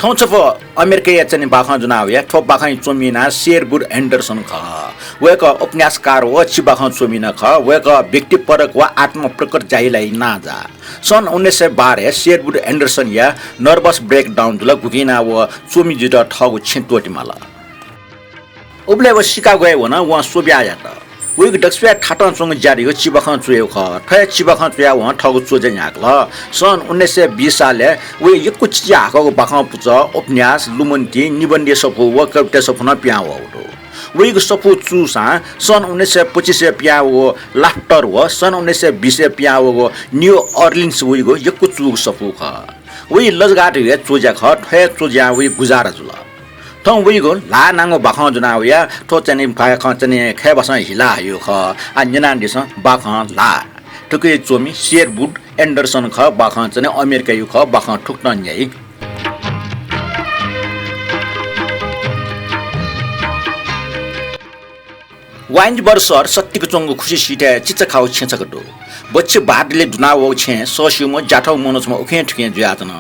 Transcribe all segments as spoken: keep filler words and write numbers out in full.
थौं छपु अमेरिकाया चाहिँ बाखं ज्वनावया थ्व बाखं च्वमिना शेरवुड एन्डरसन खः। वय्कः उपन्यासकार व चिबाखं च्वमिना खः। वय्कः व्यक्तिपरक व आत्मप्रकट ज्याया लागिं नांजाः। सन् उन्नाइस सय बाह्र शेरवुड एन्डरसनया nervous breakdown जुल, गुकिं यानाः व च्वमि जुइत थःगु छेँ त्वःतेमाल। उबलय् व सिकागोय् वनाः वं स्वब्याहा यात। वइगु दक्वस्वयाः थातं च्वंगु ज्या धइगु चिबाखं च्वयेगु खः। थ्व हे चिबाखं च्वयाः वं थःगु च्वज्या न्ह्याकल। सन् उन्नाइस सय बीस सालय् वया यक्व चिचिहाकःगु बाखं पुचः, उपन्यास, लुमन्ति, निबन्धीय सफू व कविता सफू नं पिहां वःगु दु। वइगु सफू चूसां सन् उन्नाइस सय पच्चिसय् पिहां वःगु लाफ्टर व सन् उन्नाइस सय बीसय् पिहां वःगु न्यू अर्लिन्स वइगु यक्व चूगु सफू खः। वइ लजगाः धइगु हे च्वज्या खः। थ्व हे च्वज्यां वइ गुजारा जुल। थौं वइगु ल्हाः नांगु बाखं ज्वनावया थ्व चाहिँ बाखं चाहिँ खय्‌बासं हिला हइगु खः। आः न्यनादिसँ बाखं ल्हाः। थुकी च्वमि शेरवुड एन्डरसन खः। बाखं चाहिँ अमेरिकायु खः। बाखं थुकथं न्ह्याइ। वाइन्सबर्ग शहर सत्तिक च्वंगु खुसि सीथाय् चिचाखाउ छेँ छकः दु। बच्छि बादलय् दुनावःगु छेँय् सःस्यूम्ह ज्याथू मनू छम्ह उखें थुखें जुयाच्वन।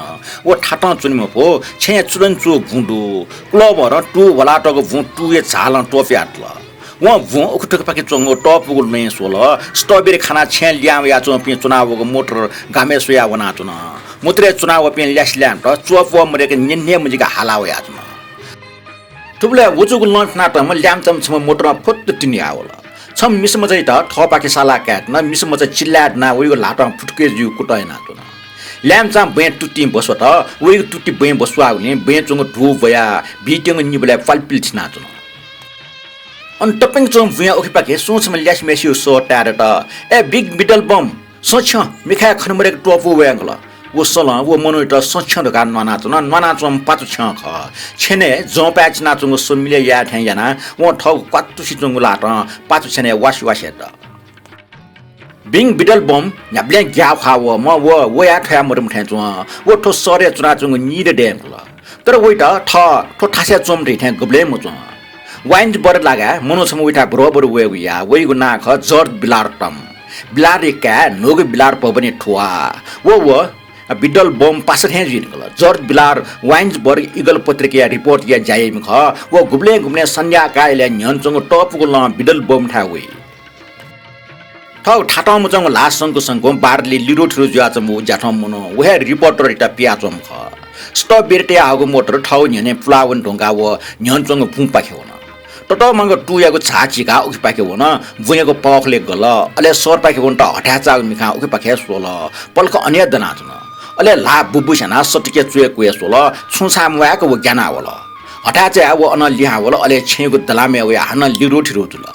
व थातं च्वनीम्ह फु। छेँय् चुलंचु बुँ दु। कुलभरं तू ह्वलातःगु बुँ तूया झालं त्वपुयातल। वं बुँ उखेथुखेपाखे च्वंगु तःपुगु लँय् स्वल। स्ट्रबेरी खानाः छेँय् लिहां वयाच्वंपिं च्वनावःगु मोटर गामय् स्वयाः वनाच्वन। मोटरय् च्वनावःपिं ल्यासेल्याय्म्हत च्वःपुवः मदय्क न्यने हे मजिक हाला वयाच्वन। थुबलय् वचुगु लँ फ्यनातःम्ह ल्याय्म्हचाम्ह छम्ह मोटरं फुत्त तिनि याः वल। छम्ह मिसामचायात थःपाखे साला कायेधुन। मिसामचा चिल्लाय् दुनाः वइगु ल्हातं फुटुके जुइगु कुतः यानाच्वन। ल्याय्म्हचां बँय् तुतिं बस्वत। वइगु तुति बँय् बस्वाःगुलिं बँय् च्वंगु धू ब्वयाः बीत्यंगु निबलय् प्वालपिल थिनाच्वन। अन तप्यंक च्वंगु बुँया उखेपाखे सुं छम्ह ल्यासेम्हय्सिगु सः ताय्‌दत। "ए बिग बिडल बम, सँ छ्यँ, मिखाय् खने मदय्क त्वःपुगु वय्कल।" व सलं व मनूयात सँ छ्यँ धकाः न्वानाच्वन। न्वानाच्वंम्ह पाचु छ्यँ खः। छ्यनय् जंपाय् चिनाच्वंगु सः मिले याये थें यानाः वं थःगु क्वातुसि च्वंगु ल्हातं पाचु छ्यनय् वासि वासि यात। बिङ बिडल बम न्ह्याबलें ग्याःख्वाः वःम्ह व वया थ्वया मदुम्ह थें च्वं। व थ्व शहरय् च्वनाच्वंगु नीदँ दये धुंकल। तर वइत थः थ्व थासय् च्वंम्ह धइथें गुबलें मच्वं। वाइन्सबर्ग लागाय् मनू छम्ह वइथाय् बरोबर वयेगु याः। वइगु नां खः जर्ज बिलार टम। बिलारया काय् न्हूगु बिलार भवनय् थुवाः। व व बिडल बम पासा थें जुइ धुंकल। जर्ज बिलार वाइन्सबर्ग इगल पत्रिकाया रिपोर्टरया ज्या याइम्ह खः। व गुबलें गुबलें सन्ध्याकाः इलय् न्ह्यःने च्वंगु तःपुगु लँ बिडल बमथाय् वइ। थःगु थातं मुंच्वंगु ल्हाः संकु संकुं बारली लिरुथिरु जुयाच्वंम्ह व ज्याथू मनू व हे रिपोर्टरयात पियाच्वंम्ह खः। स्ट्रबेरी तयाहःगु मोटर थःगु न्ह्यःने पुलाः वने धुंकाः व न्ह्यःने च्वंगु बुँपाखे वन। ततःमांगु तूयागु झाः चीकाः उखेपाखे वन। बुँयागु पःखलय् गल। अले शहरपाखे वनेत हथाय् चाःगु मिखां उखेपाखे हे स्वल। पलख अन हे दनाच्वन। अले ल्हाः बुबुसे यानाः सत्तिके च्वय् क्वय् स्वल। छुं छाय् म्वाय्क व ग्यानाः वल। हथाय् चायाः व अनं लिहां वल। अले छेँयागु दलामय् वयाः हानं लिरुथिरु जुल।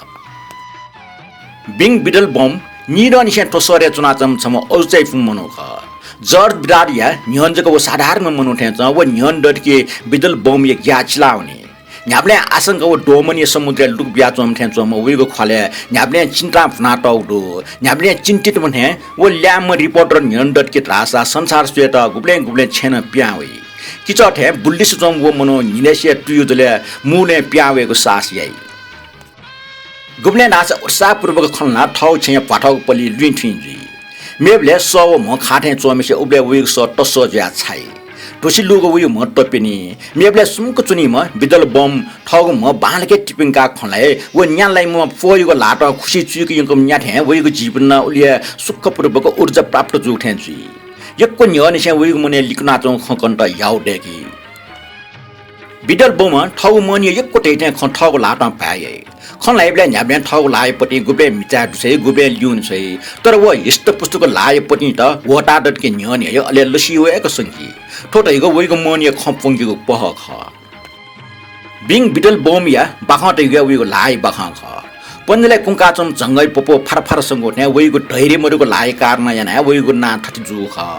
बिङ बिडल बम नीदँनिसें थ्व शहरय् च्वनाच्वंम्ह छम्ह अजू चायापुम्ह मनू खः। जर्ज बिलारया न्ह्यःने जक व साधारण मनू थें च्वं। व न्ह्यःने दत कि बिडल बमया ग्याः चिलावनी। न्ह्याबलें आशंका व दोमनया समुद्रय् लुक बियाच्वंम्ह थें च्वंम्ह वइगु ख्वालय् न्ह्याबलें चिन्तां भुनातःगु दु। न्ह्याबलें चिन्तित मनूथें व ल्याय्म्ह रिपोर्टर न्ह्यःने दत कि धाःसा संसार स्वयेत गुबलें गुबलें छेँनं पिहां वइ। किचः थें बुल्लिसे च्वंम्ह व मनू न्हिनय्सिया तुयु जलय् मूलय् पिहां वयेगु साहस याइ। गुबलें धाःसा उत्साहपूर्वक खँ ल्हानाः थःगु छेँया भ्वाथःगु पलि लुँइथुँइ जुइ। मेबलय् सः व म्ह खाः थें च्वंम्हेसित उबलय् वइगु सः तसः जुयाः छाइ। धुसि लूगु वइगु म्ह तप्यनी। मेबलय् सुम्क च्वनीम्ह बिडल बम थःगु म्ह बांलाक तिपिंकाः खँ ल्हाइ। व न्या लाइम्ह प्वःयागु ल्हातं खुसि चुइक यंकूम्ह न्या थें वइगु जीवन नं उलि हे सुखपूर्वक ऊर्जा प्राप्त जूगु थें जुइ। यक्व न्ह्यःनिसें वइगु मनय् लिकुनाच्वंगु खँ कनेत ह्याउ दय्की। बिडल बमं थःगु मनया यक्व धइथें खँ थःगु ल्हातं भाय् याइ। खँ ल्हाइबलय् न्ह्याबलें थःगु ल्हाःया पतिं गुबलें म्हिचाय् दुछ्वइ, गुबलें ल्यूने छ्वइ। तर व हिष्टपुष्टक ल्हाःया पतिंत ह्वःताः दत कि न्ह्यःने हइ, अले लसि वय्क संकी। थ्व धइगु वइगु मनया खँ प्वंकेगु पहः खः। बिङ बिडल बमया बाखं धइगु वइगु ल्हाःया बाखं खः। पन्जालय् कुंकाच्वंम्ह झंगःया प्वप्वः फार फार संगु थें वइगु धैर्य मदुगु ल्हाःया कारणं यानाः वइगु नां थथे जूगु खः।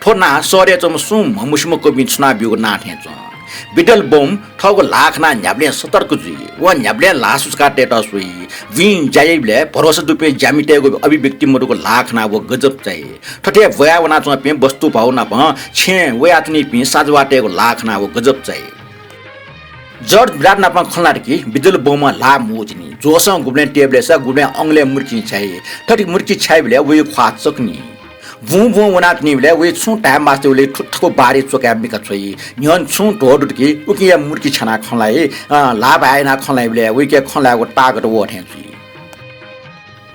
थ्व नां शहरय् च्वंम्ह सुं म्हमूसेम्ह कविं छुनाब्यूगु नां थें च्वं। बिडल बम थःगु ल्हाः खनाः न्ह्याबलें सतर्क जुइ। वं न्ह्याबलें ल्हाः सुचुकातयेत स्वइ। बुँइ ज्या याइबलय् भरोसा दुपिं ज्यामितय्गु अभिव्यक्ति मदुगु ल्हाः खनाः व गजब चाइ। थथे ब्वया वनाच्वंपिं वस्तुभाउ नाप छेँय् वयाच्वनीपिं साजवाःतय्गु ल्हाः खनाः व गजब चाइ। जर्ज बिलार नाप खँ ल्हात कि बिडल बमं ल्हाः मवःतिनि। जोशं गुबलें तयेबलय्‌सा गुबलें अंगलय् मुर्किं छ्याइ। थथे मुर्कि छ्याइबलय् वइगु ख्वाः चकनी। बुँ बुँ वनाच्वनीबलय् वइ छुं धाये मास्ति वलय् थुथुगु बारे च्वकाः मिखा छ्वइ। न्ह्यःने छुं ध्वदुत कि उकिया मुर्कि छ्यानाः खँ ल्हाइ, अ, ल्हाः भाय् यानाः खँ ल्हाइबलय् वइके खँ ल्हायेगु ताकत वः थें जुइ।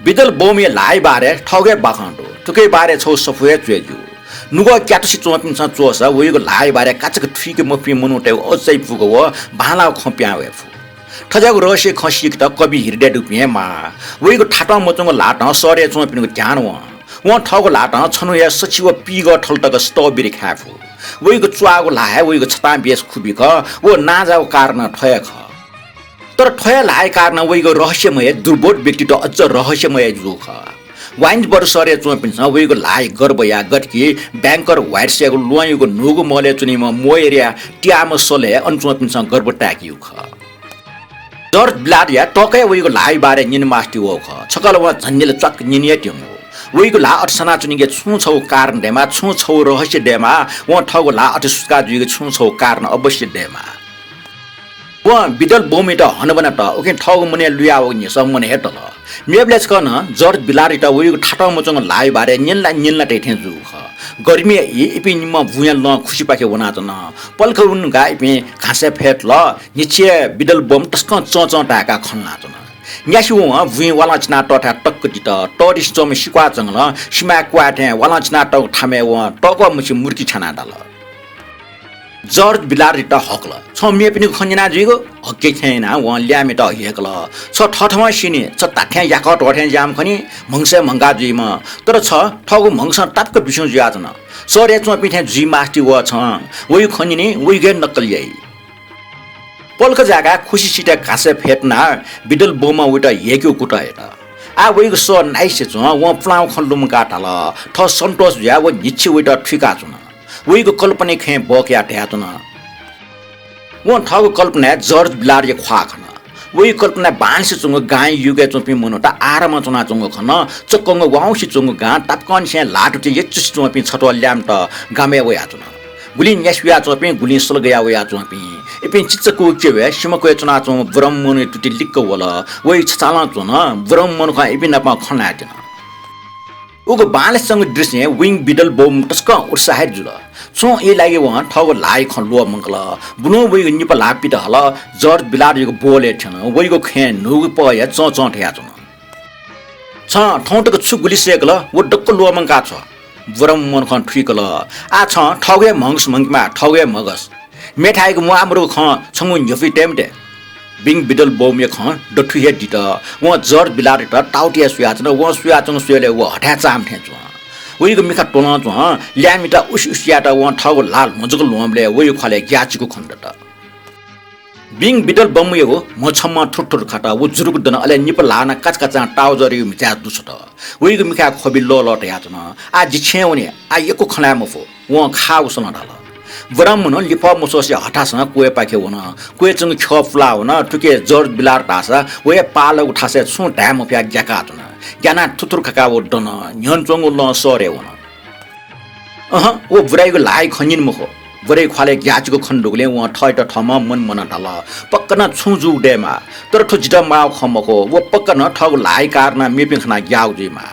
बिदल बौम्हया ल्हाःया बारे थःगु हे बाखं दु। थुकिया बारे छगू सफू हे च्वये ज्यू। नुगः क्यातुसे च्वंपिन्सं च्वःसा वइगु ल्हाःया बारे काचाक्क थुइके मफुपिं मनूतय्गु अजू चायापुगु व बांलाःगु खँ पिहां वये फु। थज्याःगु रहस्यया खँ सीकेत कवि हृदय दुपिं हे माः। वइगु थातं मच्वंगु ल्हातं शहरय् च्वंपिनिगु ध्यान वं। वं थःगु ल्हातं छन्हु हे सछि व पीगः थल तक स्टोभेरी खाये फु। वइगु च्वाःगु ल्हाः हे वइगु छतां बेस खुबी खः। व नांजाःगु कारणं थ्व हे खः। तर थ्व हे ल्हाःया कारणं वइगु रहस्यमय दुर्बोध व्यक्तित्व अझ रहस्यमय जूगु खः। वाइन्सबर्ग शहरय् च्वंपिन्सं वइगु ल्हाःया गर्भया गतिकि ब्याङ्कर ह्वाइट्सयागु ल्वहंयागु न्हूगु महलय् च्वनीम्ह मोयरया त्याःम्ह सलय् अन च्वंपिन्सं गर्भ ताय्केगु खः। जर्ज बिलार्डया तःकया वइगु ल्हाःया बारे न्यने मास्ति वःगु खः। छकः ला वं झन्यल च्वाक्क न्यने हे त्यंगु। वइगु ल्हाः अथे सनाच्वनीके छुं छगू कारण दयेमाः, छुं छगू रहस्य दयेमाः, वं थःगु ल्हाः अथे सुचुका जुइके छुं छगू कारण अवश्य दयेमाः। वं बिदल बौम्हयात हनाबना तः, उकिं थःगु मनय् लुयावःगु न्ह्यसः मन हे तल। मेबलय् छकः नं जर्ज बिलार्डयात वइगु थातं मच्वंगु ल्हाःया बारे न्यन ला न्यन ला धइथें जूगु खः। गर्मीया ई इपिं निम्ह बुँया लं खुसिपाखे वनाच्वन। पलख उन्हुकाः इपिं घाँसय् फय्तल। न्हिच्छि हे बिदल बौम्ह तसकं चंचं ताय्काः खँ ल्हानाच्वन। न्यासि वं बुँइ वालं चिनातःथाय् तक्क दित। तःदिसें च्वंम्ह सिक्वाः जंगलं सिमाय् क्वाः थें वालं चिनातःगु थामय् वं तःकः मछि मुर्कि छ्यानाः धाल। जर्ज बिलार्डयात हकल। छं मेपिनिगु खँ न्यना जुइगु? हक्के खँ यानाः वं ल्याय्म्हयात हय्कल। छ थःथवं स्यनी, छ धात्थें याकः त्वःथें ज्याःम्ह खनी, म्हगसय् म्हंका जुइम्ह। तर छ थःगु म्हगसं तापाक बिस्युं जुयाच्वन। शहरय् च्वंपिं थें जुइ मास्ति वः छं। वइगु खँ न्यनी, वइगु हे नक्कल याइ। पलख जाय्काः खुसि सिथय् घाँसय् फय्तनाः बिदल बौम्हं वइत हय्केगु कुतः यात। आः वइगु सः नाइसे च्वं। वं पुलांगु खँ लुमंकाः धाल, थः सन्तोष जुयाः व न्हिच्छि वइत थुइकाच्वन। वइगु कल्पनाया खँय् बः कयाः धयाच्वन। वं थःगु कल्पनाय् जर्ज बिलार्डया ख्वाः खन। वइगु कल्पनाय् बांलासे च्वंगु गांया युगय् च्वंपिं मनूत आरामं च्वनाच्वंगु खन। चक्कंगु वाउँसे च्वंगु गां तापाकंनिसें ल्हातुति यचुसे च्वंपिं छत्वः ल्याय्म्हत गामय् वयाच्वन। गुलिं न्यासि वयाच्वंपिं, गुलिं सल गयाः वयाच्वंपिं। इपिं चिचाकुगु क्यबय् सिमा क्वय् च्वनाच्वंम्ह ब्रम्ह मनूया तुति लिक्क वल। वइ छचालं च्वन। ब्रम्ह मनुखं इपिं नाप खँ ल्हायेत्यन। उगु बांलासे च्वंगु दृश्यं विङ बिदल बौम्ह तसकं उत्साहित जुल। छुं ई लागिं वं थःगु ल्हाःया खँ ल्वःमंकल। बुलुं वइगु निपा ल्हाः पित हल। जर्ज बिलार्डयागु बोलय् थ्यन। वइगु खँय् न्हूगु पहया चंचं धयाच्वन। छं थौं तक छु गुलि सय्कल, व दक्व ल्वःमंका छ्व। ब्रम्ह मनुखं थुइकल। आः छं थःगु हे म्हगस म्हंकेमाः, थःगु हे म्हगस। मेथाय्गु म्वाःमदुगु खँ छंगु न्ह्यफुइ तये मते। विङ बिदल बौम्हया खँ दथुइ हे दित। वं जर्ज बिलार्डयात ताःतुयाः स्वयाच्वन। वं स्वयाच्वंगु स्वयेबलय् व हथाय् चाःम्ह थें च्वं। वइगु मिखा त्वलं च्वं। ल्याय्म्हयात उसि उसि यायेत वं थःगु ल्हाः ल्ह्वंजक ल्ह्वंबलय् वइगु ख्वालय् ग्याःचिकु खने दत। विङ बिदल बौम्हयागु म्ह छम्हं थुरथुर खात। व जुरुक दन, अले निपा ल्हाः नं काचाकाचां टाउजरयागु म्हिचाय् दुछ्वत। वइगु मिखाय् ख्वबि लःलः धयाच्वन। आः जि छेँय् वने, आः यक्व खँ ल्हाये मफु। वं खाःगु सलं धाल। ब्रम्ह मनू लिफः मछ्वसे हथासं क्वय्पाखे वन। क्वय् च्वंगु ख्यः पुलाः वन। थुके जर्ज बिलार्ड धाःसा व हे पाहालःगु थासय् छुं धाये मफयाः ग्याकाच्वन। ग्यानाः थुथुर खकाः व दन। न्ह्यःने च्वंगु लं शहरय् वन। अहँ, व बुरायागु ल्हाःया खँ न्यने मखु। बुराया ख्वालय् ग्याःचिकु खने दुगुलिं वं थःत थःम्हं मन मनं धाल, पक्का नं छुं जूगु दयेमाः, तर थ्व जितः माःगु खँ मखु, व पक्का नं थःगु ल्हाःया कारणं मेपिं खनाः ग्याःगु जुइमाः।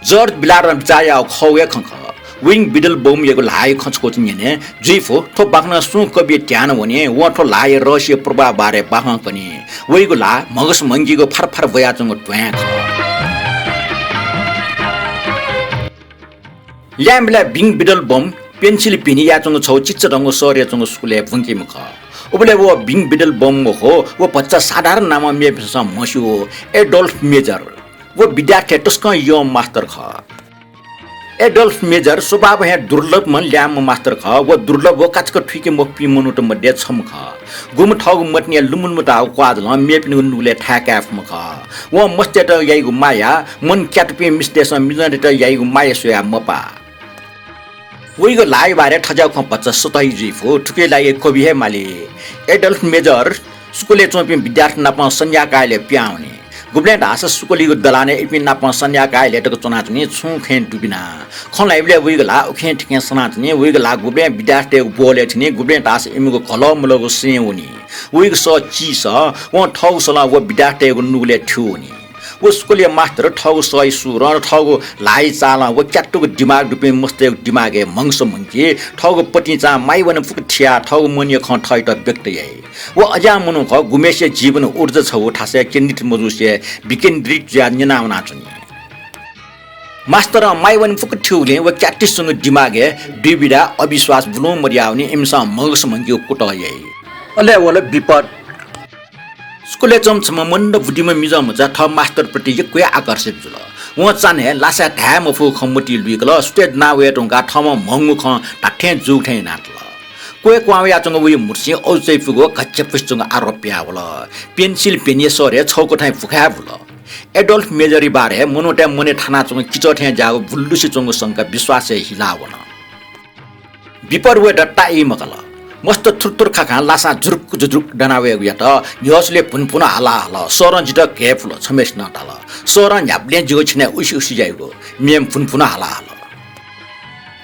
जर्ज बिलार्डं बिचाः याःगु खःगु हे खँ खः। विङ बिडलबोमयागु ल्हाःया खँ छकूचा न्यने जुइ फु, थ्व बाखनं सुं कविया ध्यान वनी, वं थ्व ल्हाःया रहस्यया प्रभाव बारे बाखं कनी। वइगु ल्हाः म्हगस म्हंकीगु फार फार ब्वयाच्वंगु ध्वाँय् खः। ल्याय्म्ह बेलाय् विङ बिडलबोम पेन्सिल भिने याःच्वंगु छगू चिचाधंगु शहरय् च्वंगु स्कूलय् ब्वंकीम्ह खः। उबलय् व विङ बिडलबोम मखु, व भचा साधारण नामं मेपिन्सं म्हस्यू, एडोल्फ मेजर। व विद्यार्थीतय् तसकं यःम्ह मास्तर खः। एडोल्फ मेजर स्वभावं हे दुर्लभम्ह ल्याय्म्ह मास्तर खः। व दुर्लभ व काचाक्क थुइके मफुपिं मनूत मध्ये छम्ह खः। गुम्ह थःगु मतिने लुमंलुमं ताःगु क्वाःजलं मेपिनिगु नुगलय् थाय् काये फुम्ह खः। वं मस्तय्त याइगु माया, मन क्यातुपिं मिस्तय्सं मिजंतय्त याइगु माया स्वयाः मपाः। वइगु ल्हाःया बारे थज्याःगु खँ भचा सतही जुइ फु, थुकिया लागि कवि हे माली। एडोल्फ मेजर स्कूलय् च्वंपिं विद्यार्थी नाप सन्ध्याकालय् पिहां वनी। गुबलें धाःसा स्कूलयागु दलानय् इपिं नाप सन्ध्याकालय् तक च्वनाच्वनी, छुं खँय् दुबिना। खँ ल्हाइबलय् वइगु ल्हाः उखें थिखें सनाच्वनी, वइगु ल्हाः गुबलें विद्यार्थीतय्गु बोलय् थ्यनी, गुबलें धाःसा इमिगु घलः मलःगु सँय् वनी। वइगु सः चीसः, वं थःगु सलं व विद्यार्थीतय्गु नुगलय् थ्यू वनी। व स्कुलया मास्तर थःगु सही सुरं, थःगु ल्हाःया चालं व क्यातुक दिमाग दुपिं मस्तय्‌गु दिमागय् म्हंगस म्हंकी, थःगु पतिंचां माइ वने फुक थियाः थःगु मनया खँ थःत व्यक्त याइ। व अज्याःम्ह मनू खः, गुम्हेसिया जीवन ऊर्जा छगू थासय् केन्द्रित मजुसे विकेन्द्रित जुयाः न्यना वनाच्वनी। मास्तरं माइ वने फुक थ्यूगुलिं व क्यातिसंगु दिमागय् दुविधा, अविश्वास बुलुं मदयावनी, इमिसं म्हंगस म्हंकीगु कुतः याइ। अले वल विपद। स्कुलय् च्वंम्ह छम्ह मन्द बुद्धिम्ह मिजंमचा थः मास्तरप्रति यक्व हे आकर्षित जुल। वं चान्हय् लासाय् धाये मफुगु खँ मतिइ लुइकल, सुथय् दुना वये धुंकाः थःम्हं म्हंगु खँ धात्थें जूगु थें यानातल। क्वय् क्वहां वयाच्वंगु वया म्हुतुसिं अजू चायापुगु घच्चापुसे च्वंगु आरोप पिहां वल। पेन्सिल पेनया सरय् छगू कथंया भुखाय् बुल। एडोल्फ मेजरया बारे मनूतय् मनय् थानाच्वंगु किचः थें ज्याःगु बुल्लुसे च्वंगु शंका विश्वासय् हिला वन। विपद वयेत ताःई मखल। मस्त थुरथुर खाखां लासां जुरुक्क जुरुक्क दना वयेगुयात न्ह्यःसुलय् भुनभुन हाला हल। सरं जितः घय्पुल, छम्हेसिनं धाल। सरं न्ह्याबलें जिगु छेनय् उसि उसि ज्याइगु, म्यें भुनभुन हाला हल।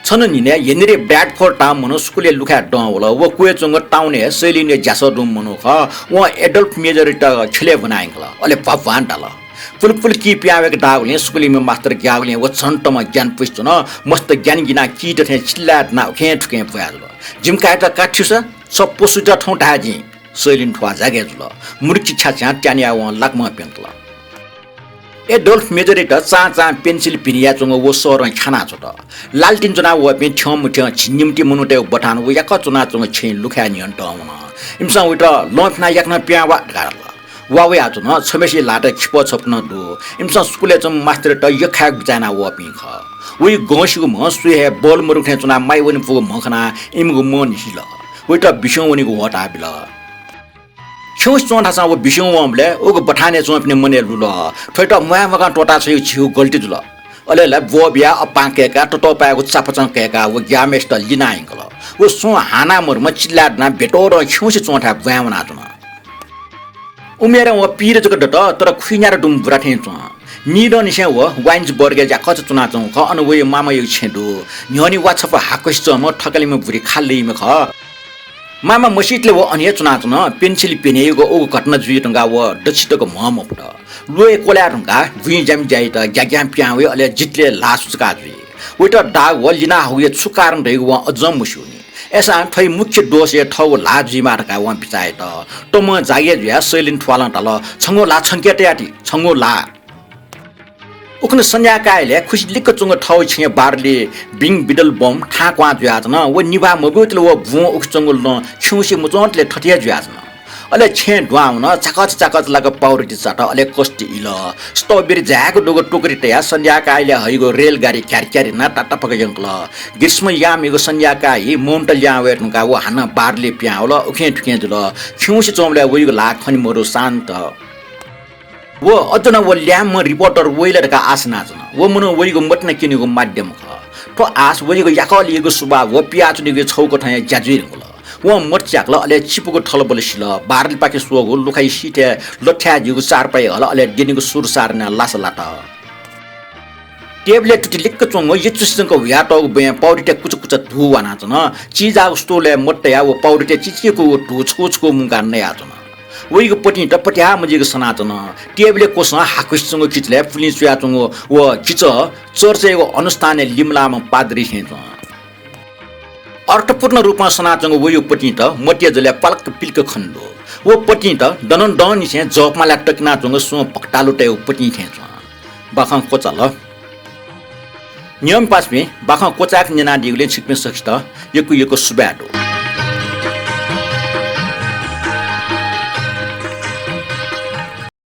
छन्हु न्हिनय् हेनरी ब्र्याडफोर्ड धाःम्ह मनू स्कुलय् लुखाय् दं वल। व क्वय् च्वंगु टाउनय् शैलिनया ज्यासः दुम्ह मनू खः। वं एडोल्फ मेजरयात ख्यलय् ब्वना यंकल। अले भ्वाभ्वां दाल। पुलपुल की पिहां वय्क दाःगुलिं स्कुलया मास्तर ग्याःगुलिं व झन तमं ग्यानापुसे च्वन। मस्त ग्यानागिनाः कीत थें चिल्लाय् दनाः उखें थुखें ब्वया जुल। जिमि काय्‌यात का थ्यूसा, छ पशुत थौं धाये जिं। शैलिन थ्वाः जागे जुल। मुर्की छ्याछ्यां त्यानिया वं लाकमं प्यंकल। एडोल्फ मेजरयात चां चां पेन्सिल पिनयाच्वंगु व सरं ख्यानाच्वत। लालटिन ज्वना वःपिं थ्यंमथ्यं झिंनिम्हतिं मनूतय्‌गु बथानं व याकः च्वनाच्वंगु छेँय् लुखाय् न्ह्यःने दं वन। इमिसं वयात लं फ्यनाः याकनं पिहां वा धकाः धाल। वा वयाच्वन, छम्हेसिया ल्हातय् खिपः छपु नं दु। इमिसं स्कुलय् च्वंम्ह मास्तरयात यख्खाय्‌क बिचाः याना वःपिं खः। वया गंसिगु म्ह सुयां हे बल मदुगु थें च्वनाः माइ वने फुगु म्ह खनाः इमिगु मन हिल। वयात बिस्युं वनेगु ह्वःताः बिल। खिउँसे च्वं धाःसां व बिस्युं वंबलय् उगु बथानय् च्वंपिनि मनय् लुल। थ्वयात म्वाये मगां त्वःता छ्वयेगु झीगु गल्ती जुल। अले ला ब्वः बियाः अपां कय्‌काः ततःपाय्‌गु चापाचं कय्‌काः व ग्याःम्हेसित लिना यंकल। व सुं हाना मरुम्ह चिल्लाय् दनाः बेतोरं खिउँसे च्वंथाय् ब्वाँय् वनाच्वन। उमेरं व पीर जक दत, तर खुइन्यादँ दुम्ह बुरा थें च्वं। नीदँनिसें व वाइन्सबर्गय् ज्याकःचा च्वनाच्वंगु खः। अन वया मामायागु छेँ दु। न्ह्यःने वा छपु हाकुसे च्वंम्ह थकालिम्ह बुरी खाल्लइम्ह खः। मामा मसीतले व अन हे च्वनाच्वन। पेन्सिल पेनयागु उगु घटना जुइ धुंकाः व दच्छि तक म्ह मफुत। ल्वय् क्वलाये धुंकाः बुँइ ज्यामि ज्याइत ग्याग्यां पिहां वइ, अले जितले ल्हाः सुचुका जुइ। वयात दाःगु व लिना हःगुया छु कारण धइगु वं अज्जं मस्यूनि। अय्‌सां थ्वया मुख्य दोष हे थःगु ल्हाः जुइमाः धकाः वं बिचाः यात। तमं जागे जुयाः शैलिन थ्वालं धाल, छंगु ल्हाः छंके तयाति, छंगु ल्हाः। उखुन्हु सन्ध्याकाः इलय् खुसि लिक्क च्वंगु थःगु छेँय् बारली बिङ बिडल बम थाहां क्वहां जुयाच्वन। व निभाः मब्यूतले व बुँ उखे च्वंगु लं खिउँसे मुंच्वंतले थथे हे जुयाच्वन। अले छेँ दुहां वन, चाकःचा चाकःचा लाक पाउरोटी चात, अले कष्ट इल। स्ट्रबेरी झाय्‌क दुगु टोकरी तयाः सन्ध्याकाः इलय् हइगु रेलगाडी क्यार क्यार यानाः तातापाक यंकल। ग्रीष्मयामयागु सन्ध्याकाः मौन्त ल्याहां वये धुंकाः व हानं बारली पिहां वल, उखें थुखें जुल। खिउँसे च्वंबलय् वइगु ल्हाः खने मदु, शान्त। व अझ नं व ल्याय्म्ह रिपोर्टर वइ ला धकाः आश यानाच्वन। व मनू वइगु मतिना क्यनीगु माध्यम खः। थ्व आश वइगु याकःलिगु स्वभाव व पियाच्वनीगु छगू कथंया ज्या जुइ धुंकल। वं मत च्याकल, अले चिपुगु थलबल सिल। बारलीपाखे स्वःगु लुखाया सिथय् लथ्याय् जुइगु चारपाई हल, अले द्यनीगु सुरसार यानाः लासा लात। टेबलय् तुति लिक्क च्वंगु यचुसे जक हुयातःगु बँय् पाउरोटीया कुचा कुचा धू वानाच्वन। चिजाःगु स्टुलय् मत तयाः व पाउरोटीया चिचिकुगु धू छकू छकू मुंकाः नयाच्वन। वइगु पतिंत पत्याः मजिक सनाच्वन। टेबलय् क्वसं हाकुसे च्वंगु किचलय् पुलिं च्वयाच्वंगु व किचः चर्चयागु अनुष्ठानय् लिमलाःम्ह पाद्री थें च्वं। अर्थपूर्ण रूपं सनाच्वंगु वइगु पतिंत मतिया जलय् पालक्क पिलिक्क खने दु। व पतिंत दनंदंनिसें जःपांलाय् तकिनाच्वंगु सुं भक्तालुतय्गु पतिं थें च्वं। बाखं क्वचाल। नियम पासापिं, बाखं क्वचाय्क न्यनादीगुलिं छिकपिं सकसित यक्व यक्व सुभाय् दु।